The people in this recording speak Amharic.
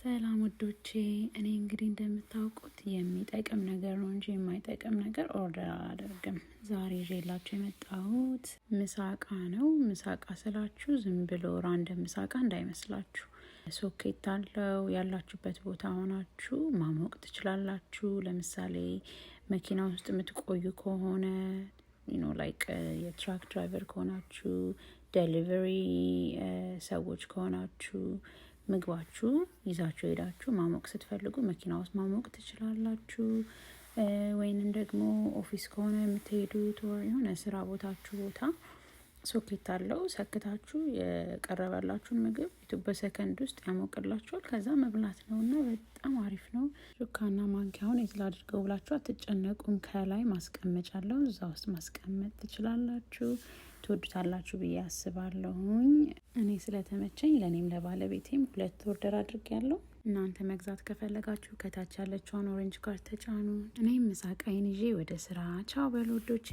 ሰላም ውዶቼ፣ እኔ እንግዲህ እንደምታውቁት የሚጠቅም ነገር ነው እንጂ የማይጠቅም ነገር order አላደርግም። ዛሬ ይዤላችሁ የመጣሁት ምሳቃ ነው። ምሳቃ ስላችሁ ዝም ብሎ random ምሳቃ እንዳይመስላችሁ። ሶኬት አለው። ያላችሁበት ቦታ ሆናችሁ ማሞቅ ትችላላችሁ። ለምሳሌ መኪና ውስጥ የምትቆዩ ከሆነ፣ like የ truck driver ከሆናችሁ፣ delivery ሰዎች ከሆናችሁ፣ ምግባችሁ ይዛችሁ ሄዳችሁ ማሞቅ ስትፈልጉ መኪና ውስጥ ማሞቅ ትችላላችሁ። ወይንም ደግሞ office ከሆነ የምትሄዱት፣ የሆነ ስራ ቦታችሁ ቦታ ሶኬት አለው። ሰክታችሁ የቀረበላችሁን ምግብ በሰከንድ ውስጥ ያሞቅላችኋል። ከዛ መብላት ነው እና በጣም አሪፍ ነው። ሹካና ማንኪያውን የት ላድርገው ብላችሁ አትጨነቁም። ከላይ ማስቀመጫ አለው፣ እዛ ውስጥ ማስቀመጥ ትችላላችሁ። ትወዱታላችሁ ብዬ አስባለሁኝ። እኔ ስለተመቸኝ ለእኔም ለባለቤቴም ሁለት order አድርጌያለሁ። እናንተ መግዛት ከፈለጋችሁ ከታች ያለችዋን orange cart ተጫኑ። እኔም ምሳቃዬን ይዤ ወደ ስራ። ቻው በሉ ውዶቼ።